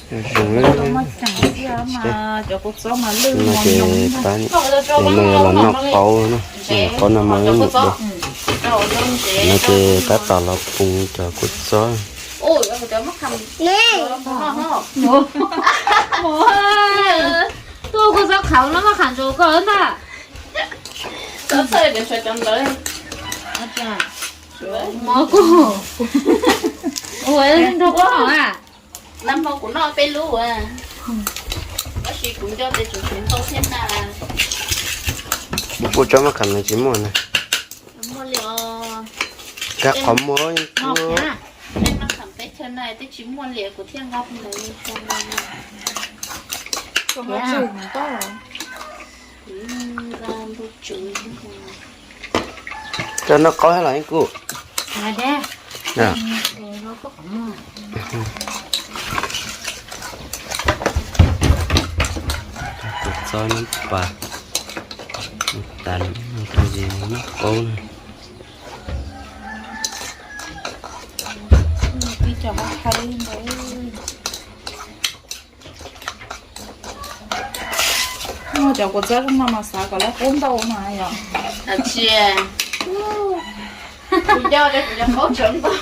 Zoo, no ces pab, no yog los noj qaub na, qaub no mas ib mus dua. No ces tab tom los pus cov kua txob. Tuaj kua txob qhauv no mas qham ntsaum koj ntag. Mov kuj ua nrog kuv hom a. Nag hmo kuv noj peb lub, tab sis kuv nco tias tseem tshuav ntau thiab na. Kuv pub tsob maj qham no tsis muaj na. Kab qhov muag. Maj qham peb chaw na twb tsis muaj li kuv thiaj nqa ntawd li. Koj noj qaub thiab los ib kuj. Tus txob nab pas tas, noj qaub na. Muaj cov kua txob zoo no mas xav kom lawv qub ntau mas yom. Tsis, kuv nco kuv cov qaub tseem ntau.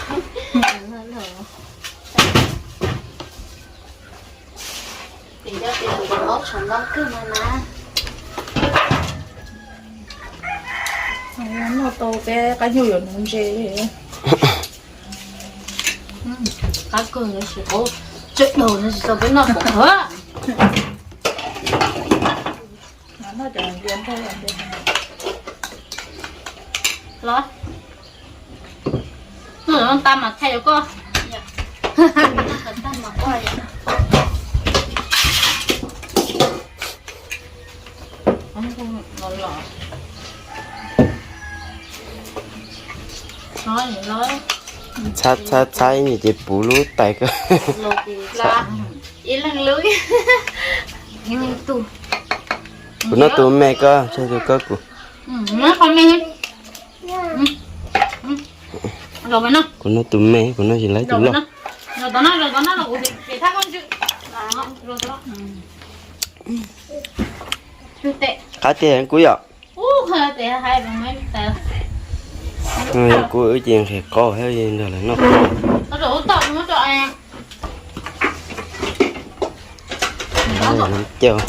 Tim nco tias kuv cov qaub tseem ntau kawg no na. Noj tau peb qab nyuj yuav nuv ntses li. Qab kawg no tsis qaub, tsawg daug no tsis tau peb noj pom qhov. Los, noj tas mas thaij rau koj. Txhab txhab txhab ib nyuag ces puv lub tais koj. Ib leeg lub. Kuv noj tus me koj, txhab tus koj kuv. Kuv noj tus me, kuv noj tsis laib tus loj. Qab tiag kuv yom. Kuv wb ces nqhis qaub thiab nrog lawv noj. Caug.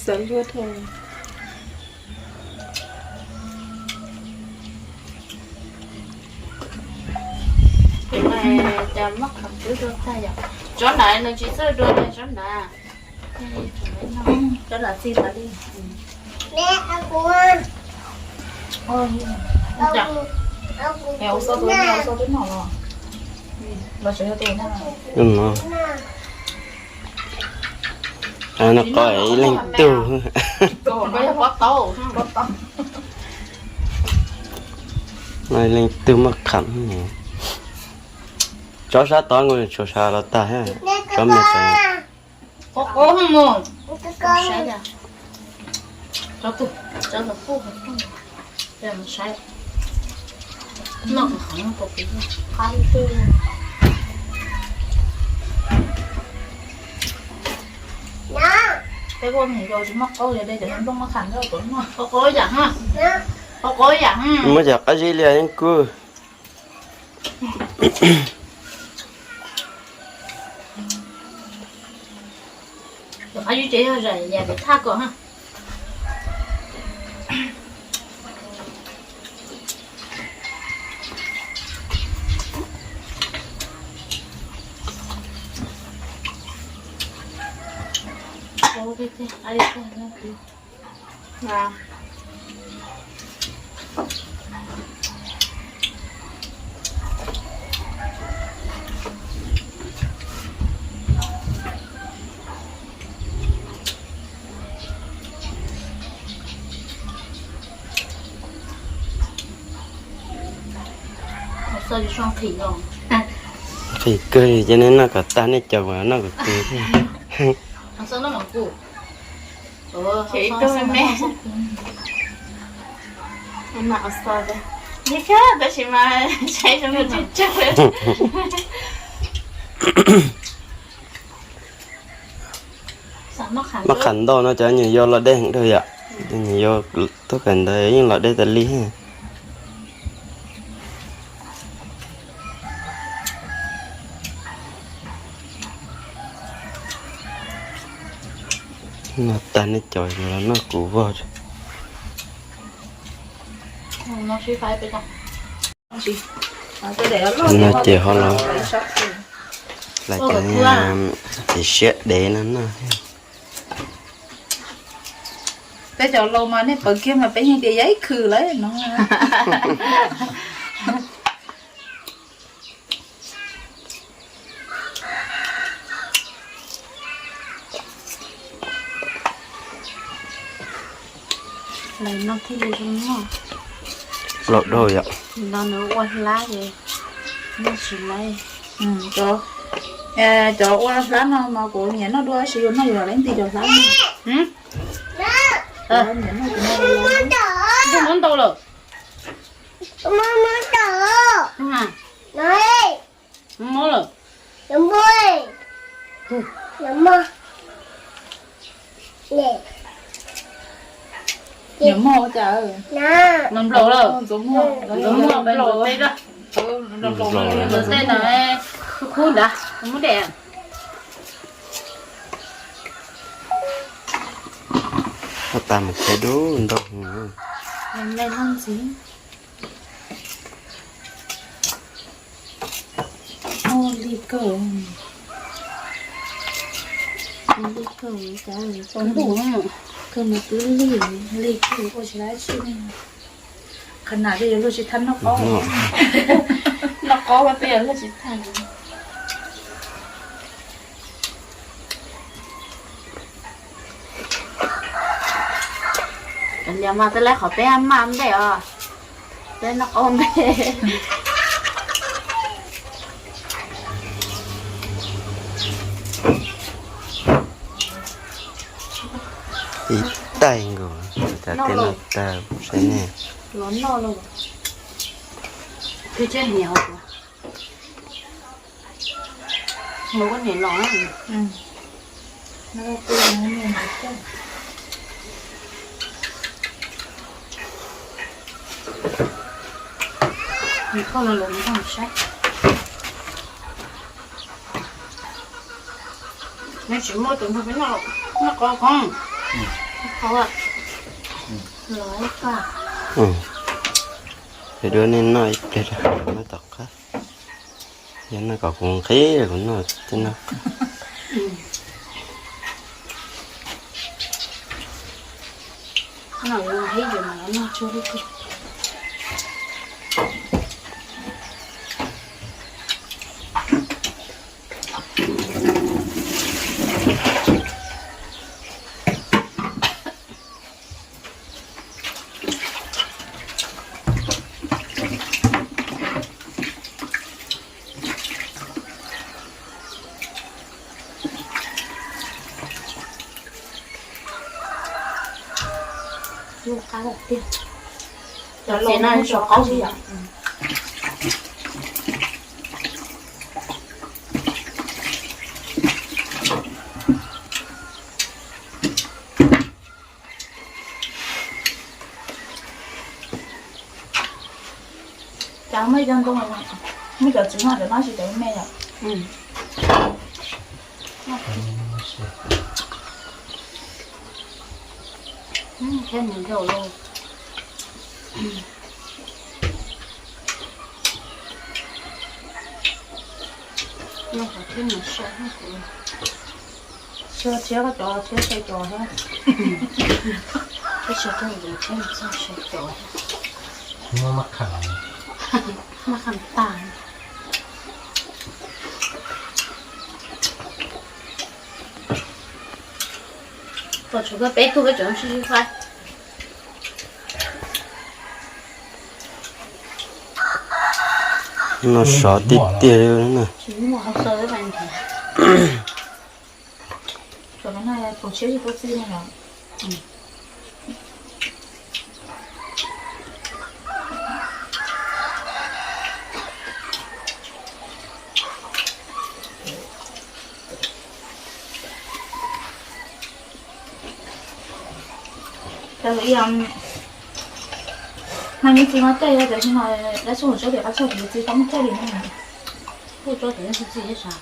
Xav luaj dhau. Ces maj qham twb dua tag yom. Tsob ntawd nws tsis txawj dua li tsob ntawd. Tsob ntawd txi tas li. Ua xo tus, ua xo twb noj los. Los tsev yog tus noj. Noj qab ib leeg tug. Noj ib leeg tug maj qham. Tsob sab tod nkaus tshuav sab los tag, tsob me tod. Qos qos mus. Saib, tsob tus, tsob tus qub, saib. Noj qhov no, qab twg. Peb ua mus yos tsis muaj qaub li, peb cov nplooj muab tham nrog kuv noj. Qos qos yam, qos qos yam. Muab cov qab zib liag yeej kub. Qab zib ces yog zam yam pem thaj kom ha. Nqhis kawg li ces nej noj kom tag nej caum kuv noj kuv tus thiab. Maj qham ntau no cov nyuam yaus los deb heev dhau yom. Nyuam yaus tuaj kawm ntawv yeej los deb tas li. Noj tag nej caum los noj kuv vog. No ces ho los, los cov tis siab dev no noj. Peb cov laus mas nej pawv kiag mas peb yeej tias yav ib khw lawm no. Lawv noj thiaj li zoo noj. Laus dhau yom. Nim no nws ua hlab ces noj tsis laib. Cov ua hlab no mas kuv nyiam noj dua tab sis yuav noj yuav leej twg cov hlab no. Nyiam noj kuv noj. Muab ntau lawm. Mob lawm. Nplaum lawm. Nplaum, nplaum tej na, khub khub ntawd muab de. Ua tas mus tsev dub ntau. Lig kawg, lig kawg, kawg mas twb lig, lig kawg ua tsis tau dab tsi li. Qhov nas twb yuav luag tsis thaj noj qaub, noj qaub twb yuav luag tsis thaj. Cov niam mas twb lawv qhov peb maj npej os, peb noj qaub npej. Ib taig nkaus, cas tej no tag saib nej. Los noj los. Twb tseb hniav hauv. Nws kuj niam los na. Nws koj los lus nws koj saib. Neb tsis muaj tus nrog peb noj, noj qos koob. Qos, los ib pab. Peb dua nej noj ib pliag rau, noj tom qab. Yog noj kom kuv nqhis kuv noj tej no. Cov laus no ntxim qaub li yom. Cas muaj cov ntoo, muaj cov txiv no cov no tsis tau me yom. Thiab nws yau lauj. Noj qhov thiab nws sai thiab kuv. Siab thiab koj cov thiab sai cov thiab. Twb siab kawg nkaus thiab nws txawj sai cov thiab. Muab maj kham, maj kham tas. Pom tshuav koj peb tug koj tseem sib sib faib. No sov tiag tiag li na. Mas me txiv mas tej yog tias tsis no, lawv tsis mus tsob tias qab tshaj tus txiv tau muaj caij li no. Kuj tsob tias tsis txi ib sab.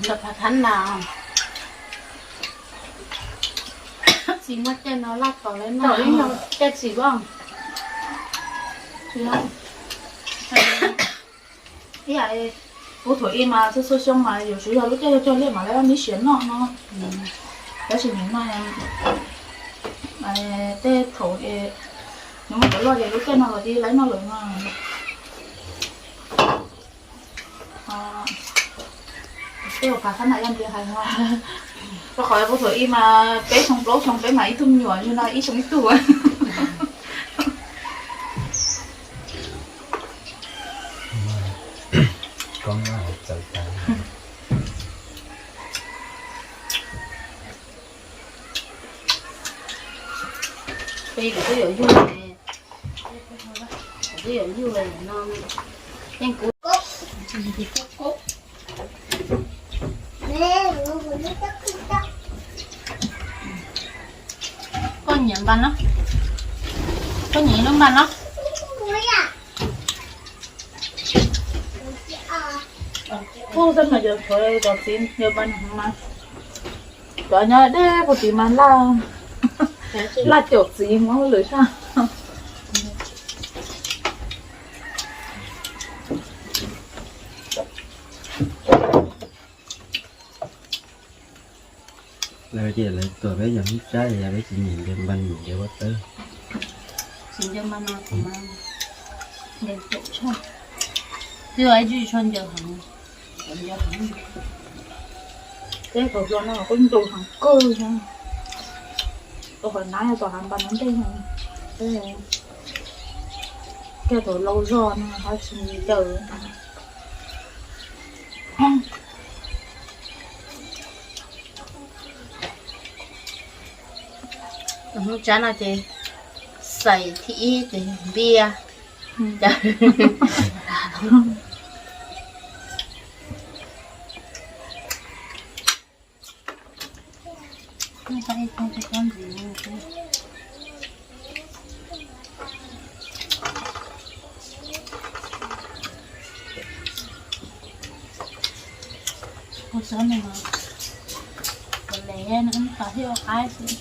Ntawm phav thab na, tsis muaj caij no laj tos lawm no, caij tsis muaj. Ib yam kuv thaum ub mas txhua txhua xyoo mas yuav tsum yog lub caij yog cog liaj mas lawv nib siav noj no. Tab sis nim no tej thaum nws muaj cov loj ces lub caij no los ces lawv noj lawm no. Tej uas phav thab na yog ntiav hais no, rau qhov kuv thaum ub mas peb xyoo plaub xyoo peb mas ib tug me nyuam yog no ib xyoo ib tug. Peb kuv twb yuav yug, kuv twb yuav yug no, yeej kuv koj nyiam npas no, koj nyiam lub npas no. Kuj xab mas cov txiv yawg npas no mas cov nyob deb puag tim mas laj, laj caum txiv hmoob lwm sab. Lawv tias lawv tuaj peb yog hnub tsab es peb tsis nyiam ncaws npas nyiam ncaws huab tawb. Tsis ncaws npas no kuv mas ncaws caum tshaj, twb ib tsis tshua ncaws heev, ncaws heev. Teb kaum hluas no kuj ncaws heev kawg no. Tus qhov nab yog tom hav npas no ntej no, kiag thaum laus zog no ho tsis ncaws. Hnub tsab no ces xais thib ib ces npiaj. Kuv xav nws, kuv le nws tab thiaj ua qaib xwb.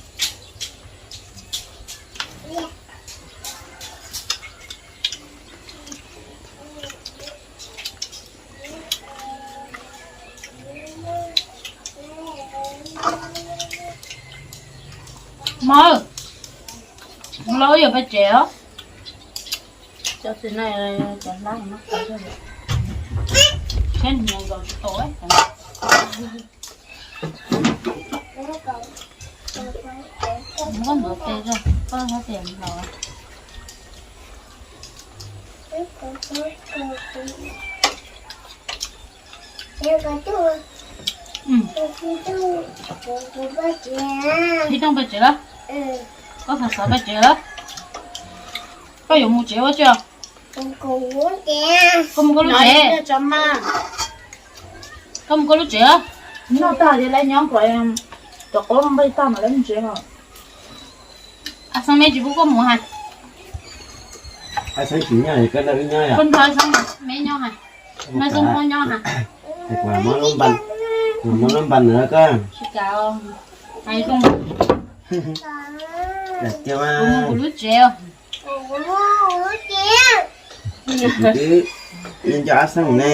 Mog, los yuav pais tsev os. Cov txiv neej cov hlab no thiab nws zaum tsis tau. Muab ntov tes rau koj hab tias ntaus. Ib rooj pais tsev lawm. Koj xav xav pais tsev lawm. Koj yuav mus tsev ua tsi? Koj mus koj lub tsev. Koj mus koj lub tsev. Noj tag ces lawv nyob kom cov qaub nqaij tag mam lawv mus tsev os. Ab Xeeb, meb tsis pub koj mus hais. Ab Xeeb tsis nyob, koj nrog wb nyob yom? Koj nrog Ab Xeeb, meb nyob hais. Meb Xeeb muab nyob hais. Muab lub npas, muab lub npas ntawd koj. Tsis kam, hais zoo. Kuv mus kuv lub tsev. Kuv nco Ab Xeeb ne.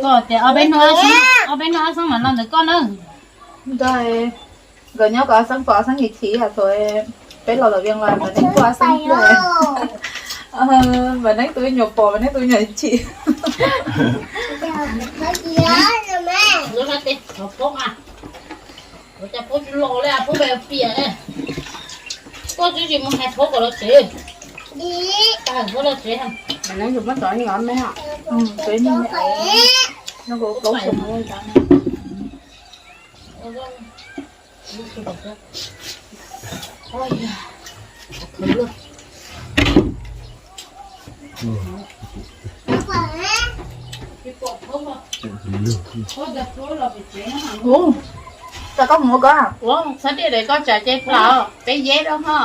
Koj tias ob peb hnub Ab Xeeb, ob peb hnub Ab Xeeb mam los ntawm koj na. Nkawd nyob kom Ab Xeeb pom Ab Xeeb nyiam chim, thaum peb los lawm Vias los nkawd neeg kuj Ab Xeeb thiab. Nkawd neeg tus me nyuam pom, nkawd neeg tus me nyuam chim. Ua cas Phaub tsis los li, Phaub pem piam ne. Koj twb tsis mus hais Phaub kom los tsev. Tag Phaub los tsev. Neb tus muab tov nyuam me hos. Peb nyuam me no kuv plaub xyoo. Ua, tau koj mus ko. Ua, txhob tiaj daim koj tsam ces plaub peb yeb rau ho.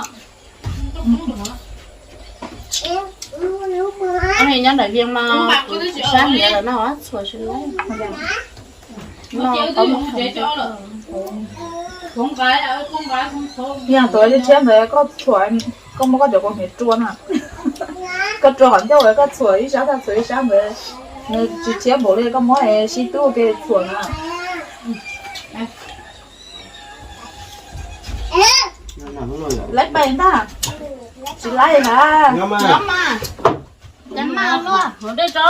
Nyob ntawm Vias mas sab Vias lawm no txhuam tsis laib. Yog tuav tshiab ntawd koj txhuam, koj muab koj cov kaus hniav rua na. Koj rua qhov ncauj koj txhuam ib sab tag txhuam ib sab ntawd, nws tsis tshiab npaum li koj muab sib tub ke txhuam na. Laib pais ntag. Tsis laib hab. Cov mas luaj hauv dej tso,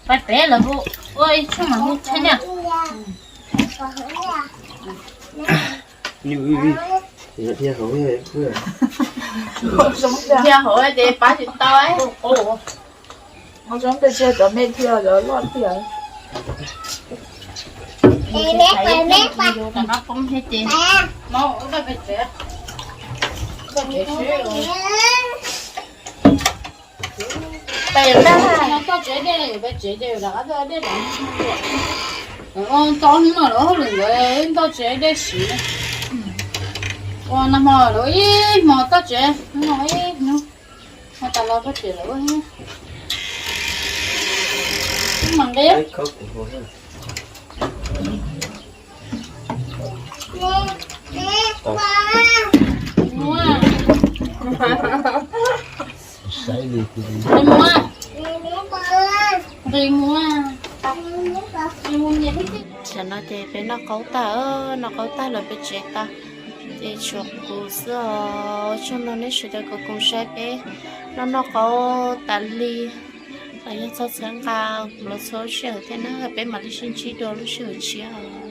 pais pem lawm hu, ua ib tshuaj mas hu tsheb niaj. Dhia hauv ces pab tsis tau. Cov me thiab cov loj tiag. Peb poob thiab ces, tsev, tsev, tsev, tsev, tsev, tau hnub no lawv hauj lwm nkawd tau tsev dej siv. Ua nag hmo lawv ib hmo toj tsev, hnub no ib hnub, hmo tas los toj tsev lawm. Ib mas nqi. Nqis mus, nqis mus. Tam no ces peb noj qaub tag, noj qaub tag los peb tsev tag, ces tshuav kuv xwb os. Ua tsaug no nej sawv daws kom koom saib peb noj noj qaub tas li, los yog txog txhawb nqa kuv los txhua lub sij hawm thiab na, peb mam li sib ntsib dua lub sij hawm tshiab.